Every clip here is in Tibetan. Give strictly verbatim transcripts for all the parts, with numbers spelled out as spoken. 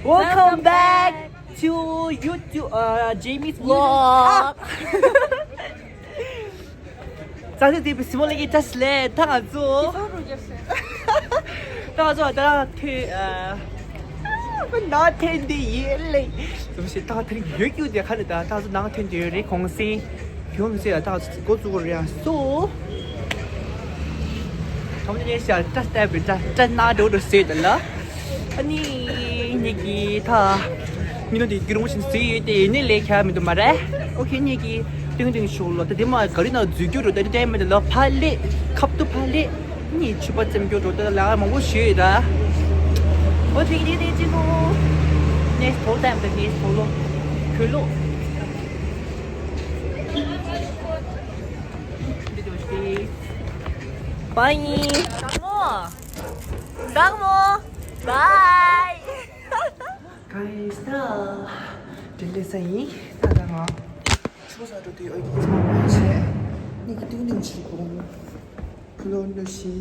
Welcome back to YouTube, uh, Jamie's vlog. ཙང་ཙང་དེ་བི་སི་མོ་ལ་ཡི་ཏྲ་སི་ལེ་ད་ང་ཚོ། ད་ང་ཚོ་ད་ཐོན་ཨ། ན་ཐེན་དེ་ཡེ་ལེ། ཙམ་ཞིག་ད་ཐེན་ཡོད་ཀྱུ་དེ་ཁ་ནས་ད་ད་ཚོ་ནང་ཐོན་དེ་ཡོད་རེད་གོང་སེ། ཡོང་ཟེར་ཡ་ད་འགོ་བཙུགས་རེད་ཡ་སོ། ཁམས་ནས་ཤ་ཏྲ་ཏྲ་བི་ཏྲ་ཏྲ་ན་འགྲོ་འགྲོ་ཟེར་ད་ལ། ཨ་ནི་ཉིད་ཀྱི་ད་མི་ནོ་དེ་གི་རུང་ཞིག་ཟེར་ཡོད་དེ་ཡིན་ནི་ལས་ཁྱ་མི་འདུག་མ་རེད། ཨོ་ཁེ་ཉིད་ཀྱི་ཏིང་ཏིང་ཤོག་ལོ་ད་དེ་མ་ག་རི་ན་འཛུལ་རྒྱུ་འགྲོ་ད་དེ་ཏན་མི་འདུག་ལ་ཕ་ལེ་ཁབ་ཏུ་ཕ་ལེ། ནི་ཆུ་པ་ཙེམ་ཀྱོ་འགྲོ་ད་ལ་མང་པོ་ཞུས་ཡོད་ད། ཨོ་ཁེ་དེ་དེ་ཅི་ནོ། ནེ་ཐོ་ཏམ་ད་ནེ་ཐོ་ལོ། ཁོ་ལོ། Bye. Dang mo. Dang mo. Bye. Guys, ད་དེ་ལས་ས་ཡིན། ད་ད་ང་ཆུ་ས་འགྲོ་དུས་ཨོ་ཡིག་ཚང་མ་བྱས། ནི་གི་དུས་ནིང་ཆུ་གོང་ཁུ་ལོ་འདུ་ཤི་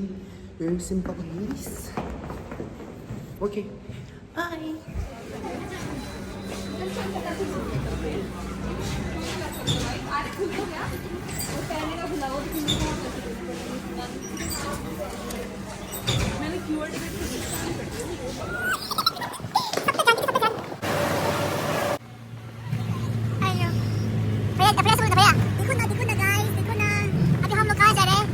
ཡོད་སེམས་པ་གི་ཡིན། Okay. Bye. आइयो। भैया, भैया, सुनो ना, भैया। देखो ना, देखो ना, गाइस, देखो ना। अभी हम लोग कहाँ जा रहे हैं?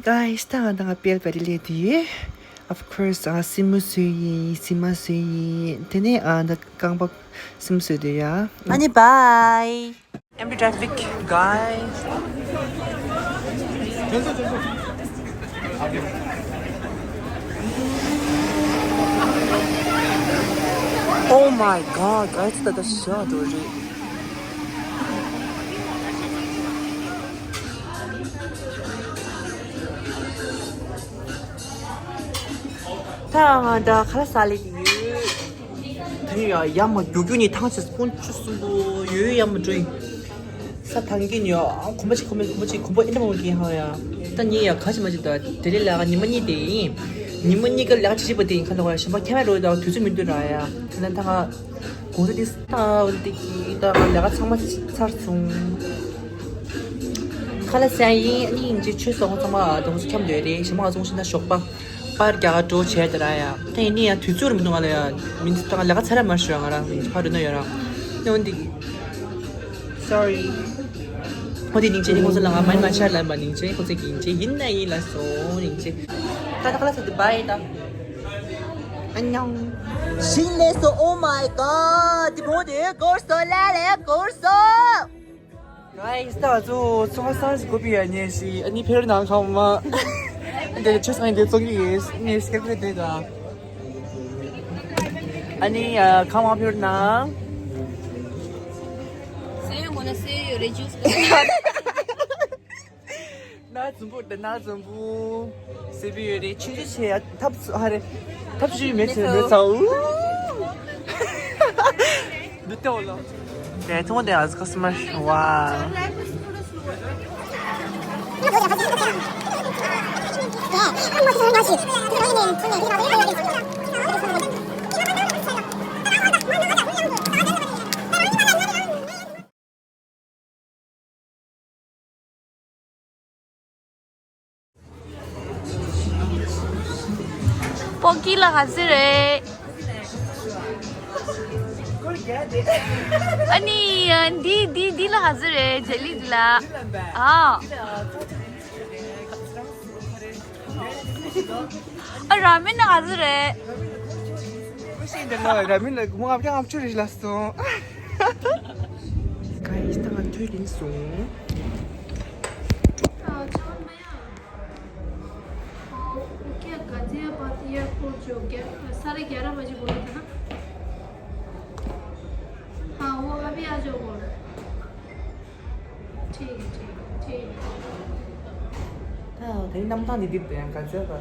Guys, ད་ང་ད་ང་དཔལ་བ་རི་ལས་དུས། Of course, ཨ་སི་མོ་བཟོས་ཡིན། སི་མ་བཟོས་ཡིན། དེ་ནས་ཨ་ད་རྐང་པ་སི་མོ་བཟོས་དུས་ཡ། ཨ་ནི་bye. Empty traffic, guys. Oh my god, guys, ད་ད་ཤ་འགྲོ་རེད། ད་ང་ད་ཁ་ལག་ཟ་ལེ་དེ་ཡོད། དེ་ནས་ཡ་ཡ་མ་རྒྱུག་རྒྱུག་ནས་ཐང་ཆད་སྤུན་བཅུ་གསུམ་པོ་ཡོད་ཡ་མ་འགྲོ་ཡིན། ས་ཐང་གིན་ཡ་གོམ་པ་ཆེ་གོམ་པ་ཆེ་གོམ་པ་ཨེ་འདྲ་མ་གིན་ཧ་ཡ། ད་ཉིན་ཡ་ག་ཞིག་མ་ཅིག་ད་དེ་རིང་ལ་ཉི་མ་གཉིས་དེ་ཡིན། ཉི་མ་གཉིས་ཀ་ལ་ཅི་ཞིག་པ་དེ་ཡིན་ཁ་ལ་བ་ཞིམ་པ་ཁྱད་མེད་འགྲོ་ཡ་ད་དུས་ཚོད་མི་འདུག་ར་ཡ། ད་ད་ང་གོང་ས་དེ་ས་འོན་ཏེ་གི་ད་ང་ལས་ཀ་ཚང་མ་ཚར་སོང་། ཁ་ལག་ཟ་ཡིན་ཨ་ནི་ཡིན་ཅེ་ཆོས་སོང་ཚང་མ་དོང་སུ་འཁྱམ་འདོད་རེད་ཞིམ་པ་ང་ཚོ་ཤི་ན་ཞོགས་པ། པར་རྒྱག་ག་འགྲོ་བྱས་དེ་ར་ཡ། ད་ཡིན་ནི་ཡ་དུས་ཚོད་མི་འདུག་ང་ལ་ཡ། མི་ཚེ་ད་ང་ལས་ཀ་ཚར་ར་མ་ཞུ་ཡ་ང་རང་མི་ཚེ་ཕ་རུ་ན་ཡོད་ར། ནི་འོན་ཏེ་གི། Sorry. འོ་དེ་ཉིན་ཅེ་ནི་ཁོང་ཚོ་ལ་ང་མ་ནི་མ་ཆར་ལན་པ་ཉིན་ཅེ་ཁོང་ཚོ་གི་ཉིན་ཅེ་ཡིན་ན་ཡིན་ལ་སོང་ཉིན་ཅེ། ད་ད་ཁ་ལ་ས་དེ་བའི་ད། ཨ་ཉང་། ཞིང་ལས་སོ། Oh my god. དེ་མོ་དེ་གོར་སོ་ལ་ལས་གོར་སོ། Guys, ད་ཚོ་ཚོ་ས་ཞིག་གོ་པི་ཡ་ཉེ་ཞི་ཨ་ནི་ཕེར་ནང་ཁང་མ། འདི་ཆུ་སང་འདི་ཚོ་གི་ཉེ་སྐད་ཀྱི་དེ་ད། ཨ་ནི་ཁང་མ་ཕེར་ནང་། སེ་ཡོ་མོ་ན་སེ་ཡོ་རེ་ཇུས། ན་འཛོམས་པོ་ད་ན་འཛོམས་པོ། སེ་བི་ཡོ་རེ་ཆུ་ཆུ་ཆེ་ཡ་ཐབ་ཧ་རེ། ཐབ་ཆུ་མེ་ཆེ་མེ་ཚ་ཨུ། འདི་ལྟ་འོ་ལོ། དེ་ཐུང་དེ་ཨ་ཟི་ཁོ་སི་མར་ཝ། པོ་ཀི་ལ་ག་ཚོད་རེད། ཨ་ནི་འདི་འདི་འདི་ལ་ག་ཚོད་རེད་ཇེ་ལི་འདི་ལ། ཨ། ཨ་ར་མེན་ན་ག་ཚོད་རེད། ཁུ་ཤིང་འདི་ལ་ར་མེན་ལ་མོ་ཨབ་ཀྱང་ཨབ་ཆུ་རེ་ལ་སོང་། ག་ཡིས་ད་ང་ཐུག་རིང་སོང་། हाँ, वो क्या गाजियाबाद एयरपोर्ट जो ग्या-, साढ़े ग्यारह बजे बोला था ना? हाँ, वो अभी आ जाओ बोल रहा है। ठीक है, ठीक है, ठीक है। ད་དེ་རིང་གནམ་ཐང་འདི་འདི་དེ་ཡང་ག་ཚོད་པ།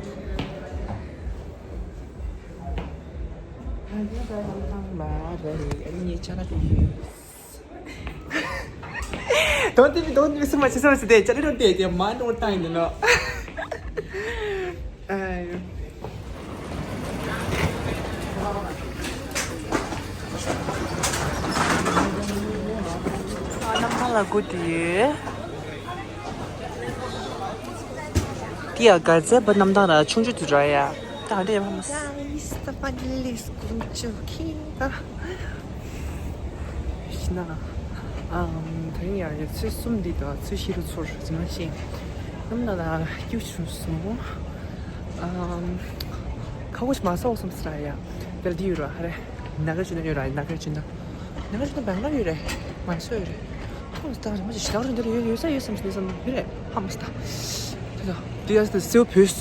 དོན་དེ་མི་དོན་དེ་མི་སུ་མ་ཤེས་སུ་མ་ཤེས་དེ་ཅ་ལི་རོ་དེ་དེ་མ་ནོར་བཏང་ཡིན་ནོ། ཨ་ཡོ། ཨ་ནམ་ཧ་ལ་གུ་དེ། དེ་ཡ་ག་ཚད་པ་གནམ་ཐང་ར་ཆུང་ཆུང་དུ་ར་ཡ། ད་འདྲེ་ཡ་མ་མ། Guys, the finally school to Kira. ཤི་ན། ཨམ། ད་རིང་ཡང་ཡང་ཚེས་གསུམ་འདི་དང་ཚེས་བཞི་རུ་ཚོར་ཟིན་མ་ཤེས། ནམ་ན་ལ་སྐྱུག་བྱུང་སོང་། ཨམ། ཁ་ཁོ་ཞིག་མ་སོགས་སོང་ཟེར་ཡ། དེར་འདི་ཡོད་ར་ཧ་རེ། ནཱ་ག་རྫོང་ན་ཡོད་ར། ནཱ་ག་རྫོང་ན། ནཱ་ག་རྫོང་ན་བེང་ལོར་ཡོད་རེད། མ་སོ་ཡོད་རེད། ཧམ་སྟ་རེད། མ་ཅི་ཞི་ལག་རུ་འདིར་ཡོད་ཡོད་ས་ཡོད་བསམ་ཞིག་བསམ་ཡོད་རེད། ཧམ་སྟ། དེ་ལ་དེ་ཡ་སྟ་སེའུ་བོས།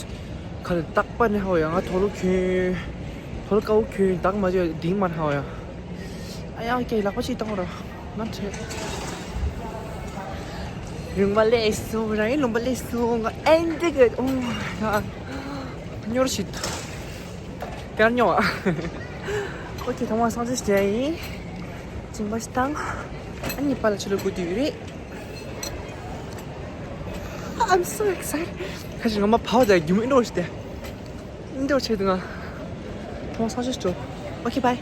ཁ་ལ་རྟག་པ་ནི་ཧ་ཡ་ང་དོ་ལོ་ཁྱོད། དོ་ལོ་དཀའ་བོ་ཁྱོད་བདག་མ་བྱས་དིང་མར་ཧ་ཡ། ཨ་ཡ་ཀྱེ་ལག་པ་ཅིག་བཏང་ར། ང་ཁྲེལ། རིང་པ་ལས་སུ་རང་ཡིན་ལུང་པ་ལས་སུ་ང་ཨེན་ཏི་གི་ཨོ་ཡ། སྨྱོར་ཞིག་དེར་སྨྱོ་བ། ཨོ་ཁེ། ཐོག་མར་སང་ཅི་ཞིག་ཡིན། ཅིང་པ་ཞིག་བཏང་། ཨ་ནི་པ་ལ་ཆུ་ལོ་དགུ་དུས་རེད། I'm so excited. ཁ་ཞིག་ང་མ་བའོ་ད་རྒྱུ་མི་འགྲོ་ཞིག་སྟེ། འགྲོ་ཆེད་དུ་ང་། ཐོག་མར་སང་ཅི་ཞིག་འགྲོ། ཨོ་ཁེ་བྷའི།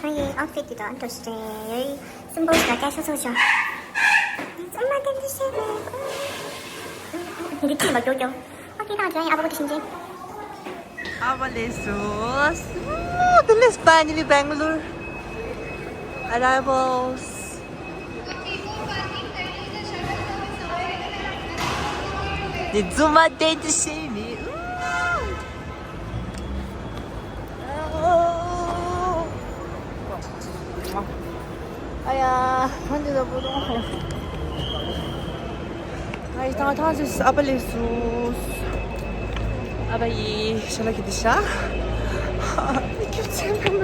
ཁྱེད་ཀྱི་ཨའུ་ཕིད་དེ་དང་འགྲོ་ཞིག་རེད། སིམ་པལ་ཞིག་ལ་སྐད་ཤོག་ཚོགས་ཤོག་ཚང་མ་གཏན་དུ་ཤེས་རེད། འདི་ཁྱི་མ་ཀྱོ་ཀྱོ། ཨོ་ཁེ། ད་ང་ཨ་ཕ་གོ་དེ་ཤིན་ཅིན། ཨ་ཕ་ལས་སོ། ཨོ། The list finally Bangalore arrivals. ནི་ཛུམ་མ་གཏན་དུ་ཤེས་མི། ཨ་ཡ། ཧན་དེ་ལ་བུ་དང་། ཨ་ཡི་ཐང་ཐང་ཅིག་ཨ་ཕ་ལས་སུ། ཨ་ཕ་ཡི་ཤ་ལ་གི་དི་ཤ། ཁྱོད་ཚེ་མ་མ།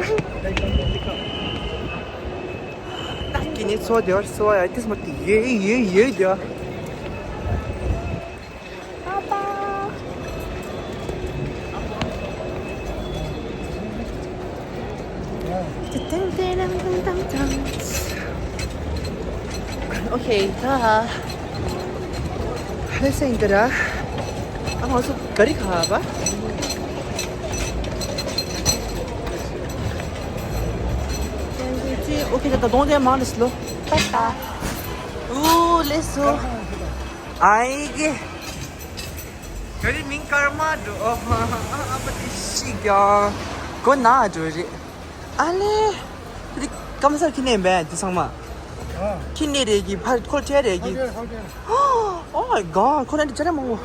ནག་གི་ནི་ཚོ་དེ་བར་སོ་ཡ་ཏིས་མ་ཏི་ཡེ་ཡེ་ཡེ་དེ། ཨ་ཕ། ཏི་ཏན་ཏན་ཏན་ཏན་ཏན། ཨོ་ཁེ། ད་ཧེ་སེང་དེ་ར། ཨ་མ་སུ་ག་རི་ཁ་བ། ཨོ་ཁེ། ད་ད་དོང་དེ་མང་ནི་སི་ལོ། ཏ་ཏ། ཨུ་ལེ་སོ། ཨའི་གེ། ག་རི་མིང་ཀརྨ་འགྲོ། ཨ་ཨ་ཨ་པ་དེ་ཤི་ཀྱང་གོ་ན་འགྲོ་རེད། ཨ་ལེ། དེ་ཀམ་སར་ཁྱི་ནས་འབད་དེ་ཚང་མ། ཨ། ཁྱི་ནས་རེད་གི་ཕར་ཁོ་ཁྲེ་རེད་གི། ཧོ་ཀེ་ཧོ་ཀེ། Oh my god ཁོ་ན་འདི་ཅ་ར་མང་བོ།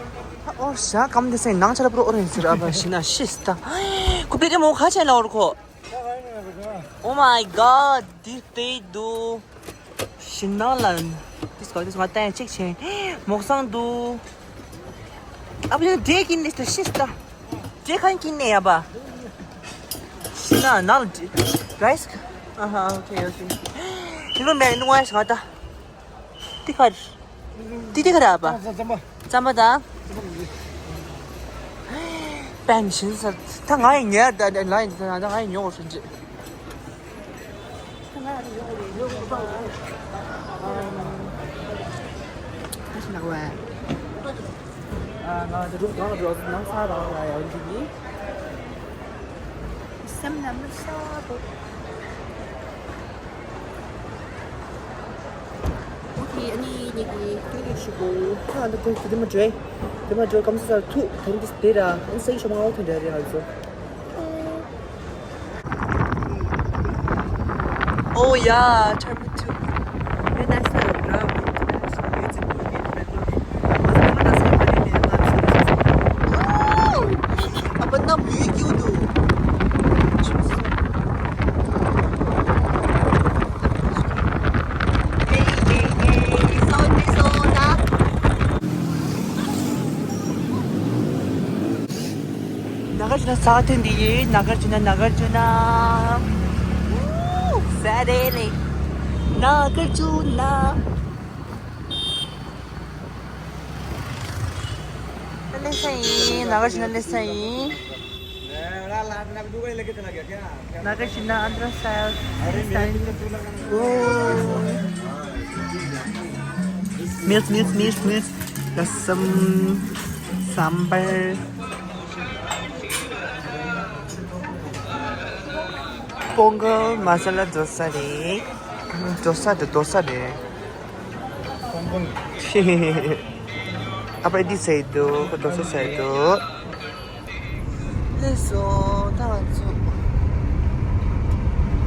ཨོ་ཞག་ཀམ་དེ་སེང་ནང་ཅ་ར་པྲོ་ཨོ་རེན་ཟེར་ཨ་པ་ཤི་ན་ཤི་སྟ། ཁོ་པེ་རེ་མོ་ཁ་ཆེན་ལ་འོར་ཁོ། Oh my god འདི་པེ་འདུག་ཤིང་ནགས་ལ། འདི་སྐོར་འདི་སྐོར་བལྟས་ཅིག་བྱས། མོག་སང་འདུག་ཨ་བུ་འདྲེ་ཀིན་ནི་ཤི་སྟ། འདྲེ་ཁན་ཀིན་ནི་ཡ་པ། ཤིང་ནགས་ནགས་ལ་འདྲེ། རའི་སི། ཨ་ཧ། ཨོ་ཁེ་ཨོ་ཁེ། ཧི་ལོ་མེ་ནུ་ཝེ་སི་ང་ད། འདི་ག་རེད། འདི་འདི་ག་རེད་ཨ་ཕ། རྩམ་པ། རྩམ་པ་དང་། པན་ཤིན་ས། ད་ང་ཡི་ཉལ་ད་ལ་ཡིན་ད་ང་ཡི་ཉོ་བར་སོང་ཅི། ད་ང་ཡི་ཉོ་བར་སོང་ཅི། ཨ་ང་འདི་རུ་གང་འགྲོ་ནང་ས་རང་ལ་ཡང་འདི་ཡིན། སེམས་ནང་མི་ཤ་བོ། ཨོ་ཁེ། ཨ་ནི་ཉིད་ཀྱི་ཁྱོད་ཀྱི་ཞུ་གོ་ཁ་འདི་ཁོ་ཁྱོད་དེ་མ་འདྲེ། དེ་མ་འདྲེ་ཀམ་ས་སར་ཐུག་དེ་རིང་དེ་ར་ཨན་སེང་ཤོ་མ་ཨོ་ཐུག་འདྲ་རེ་ང་ཚོ། Oh yeah, Terminal two. Very nice, uh, ground. International. It's a good place. ཨ་ཕ་ན་བུའི་སྐྱིད་འདུག་ནཱ་ག་རྫོང་ན་ས་ཐོན་འདི་ཡིན། ནཱ་ག་རྫོང་ན། ནཱ་ག་རྫོང་ན། ཨུ། ས་རེད་ལེ། ནཱ་ག་རྫོང་ན། ད་ ལེ་ས་ཡིན། ནག་ཆུ་ན་ལེ་ས་ཡིན། ནག་ཆུ་ན་ཨན་དྲ་སི་ཊལ་ལེ་ས་ཡིན། མིལ་མིལ་མིལ་མིལ། ར་སམ། སམ་བར། པོང་གལ་མ་ས་ལ་རྡོ་ས་རེད། རྡོ་ས་དེ་རྡོ་ས་རེད། ཨ་ཕ་འདི་ཟེར་འདུག་རྡོ་ས་ཟེར་འདུག་ལེགས་སོ། ད་ང་ཚོ་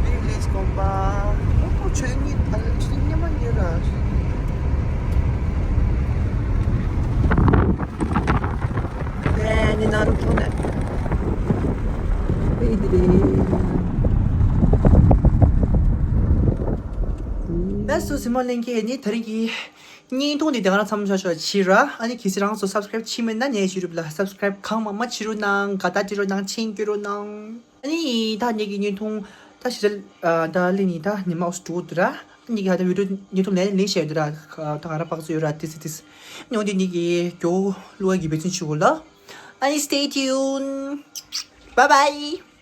བི་ལེཇ་དགོན་པ། ཨོ་ཁོ་ཆོས་ཉིད་ཨ་ལ་ཆོས་ཉིད་ཉི་མ་ཉེ་ར། ཨེ་ནི་ན་རུ་ཁོ་ན། ཨེ་དི་རེ། ལགས་སོ་གཟིགས་མོ་ལྷན་རྒྱས། ནི་དེ་རིང་གི་བརྙན་ཐུང་འདི་དེ་ག་རང་མཚམས་འཇོག་ཆོག་ཕྱིར་ར། ཨ་ནི་གལ་སྲིད་རང་ཚོ་སབ་སི་ཀ་རབ་བྱས་མེད་ན་ངའི་ཡུ་ཊུབ་ལ་སབ་སི་ཀ་རབ་གང་མང་མང་བྱེད་རོགས་གནང་། དགའ་རྟགས་སྤྲད་རོགས་གནང་། མཆན་འགོད་རོགས་གནང་། ཨ་ནི་ད་ངེད་ཀྱི་བརྙན་ཐུང་ད་ཞེ་དྲག་ད་ལས་ནི་ད་ཉི་མ་འོ་ཙམ་འགྲོ་འདུག་ར། ཨ་ནི་ག་ད་ཡུ་ཊུབ་བརྙན་ཐུང་ལས་ལས་བྱས་འདུག་ར། ད་ག་ར་དཔག་ཚོད་ཡོད་ར། ཏིས་ཏིས་ཉོ་འདི་ནི་གི་མགྱོགས་ལུ་གི་བེད་སྤྱོད་བྱེད་དགོས་ལ། ཨ་ནི་stay tuned. Bye bye.